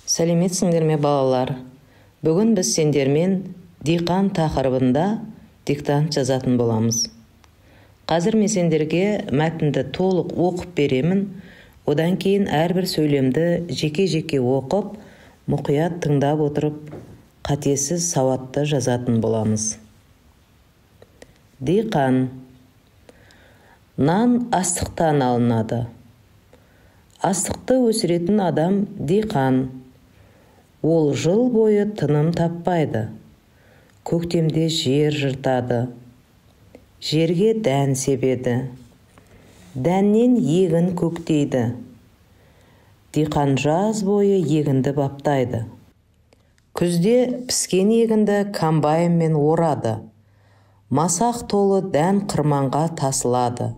Сәлеметсіңдер ме, балалар? Бүгін біз сендермен диқан тақырыбында диктант жазатын боламыз. Қазір мен сендерге мәтінді толық оқып беремін. Одан кейін әрбір сөйлемді жеке-жеке оқып, мұқият тыңдап отырып, қатесіз сауатты жазатын боламыз. Диқан. Нан астықтан алынады. Астықты өсіретін адам диқан. Ол жыл бойы тыным таппайды. Көктемде жер жыртады. Жерге дән себеді. Дәннен егін көктейді. Диқан жаз бойы егінді баптайды. Күзде піскен егінді комбайнмен орады. Масақ толы дән қырманға тасылады.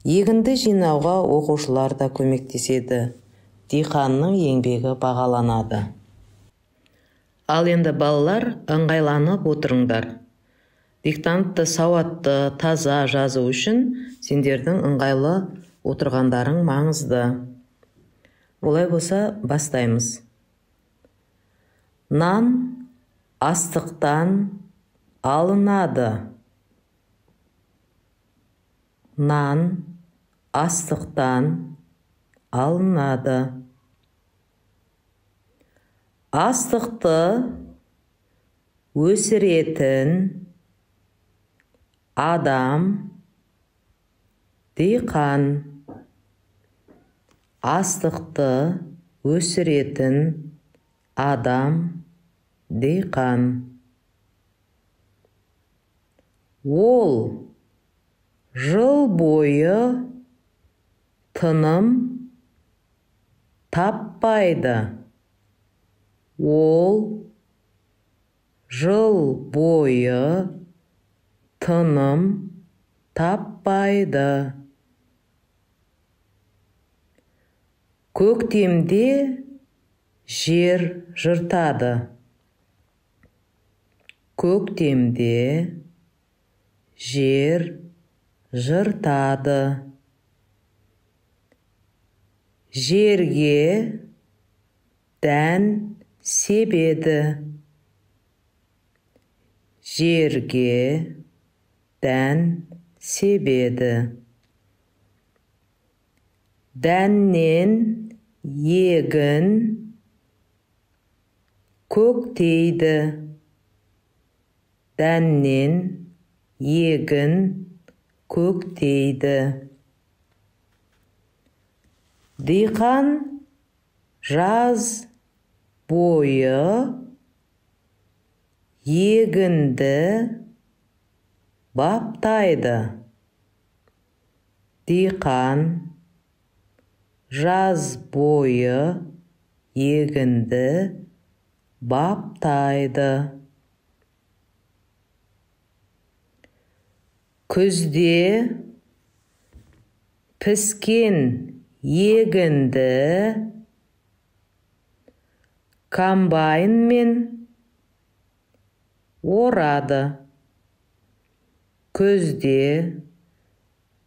Егінді жинауға оқушылар да көмектеседі. Диқанның еңбегі бағаланады. Ал енді, балалар, ыңғайланып отырыңдар. Диктантты сауатты, таза жазу үшін сендердің ыңғайлы отырғандарың маңызды. Олай болса, бастаймыз. Нан астықтан алынады. Нан астықтан алынады. Астықты өсіретін адам диқан. Астықты өсіретін адам диқан. Ол жыл бойы тыным таппайды. Ол жыл бойы тыным таппайды. Көктемде жер жыртады. Көктемде жер жыртады. Жерге дән себеді. Жерге дән себеді. Дәннен егін көктейді. Дәннен егін көктейді. Диқан жаз бойы егінді баптайды. Диқан жаз бойы егінді баптайды. Күзде піскен егінді комбайнмен орады. Күзде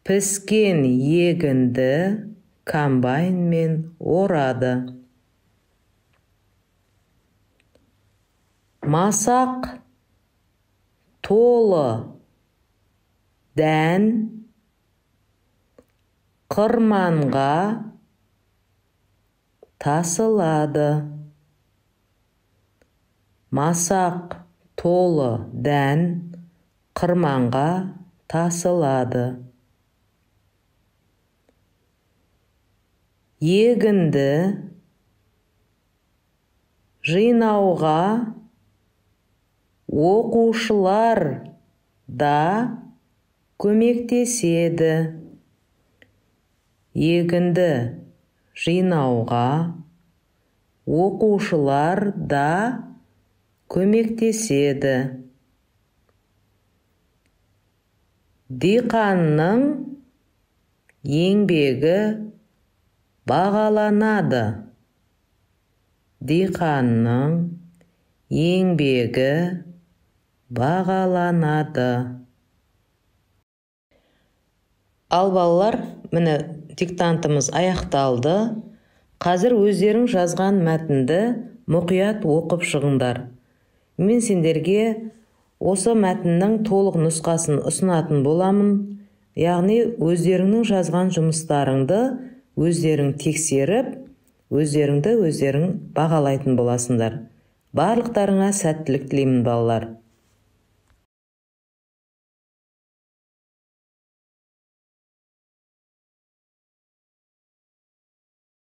піскен егінді комбайнмен орады. Масақ толы дән қырманға тасылады. Масақ толы дән қырманға тасылады. Егінді жинауға оқушылар да көмектеседі. Егінді жинауға оқушылар да көмектеседі. Диқанның еңбегі бағаланады. Диқанның еңбегі бағаланады. Ал, балалар, міне, диктантымыз аяқталды. Қазір өздерің жазған мәтінді мұқият оқып шығыңдар. Мен сендерге осы мәтіннің толық нұсқасын ұсынатын боламын. Яғни өздеріңнің жазған жұмыстарыңды өздерің тексеріп, өздеріңді өздерің бағалайтын боласыңдар. Барлықтарыңа сәттілік тілеймін, балалар.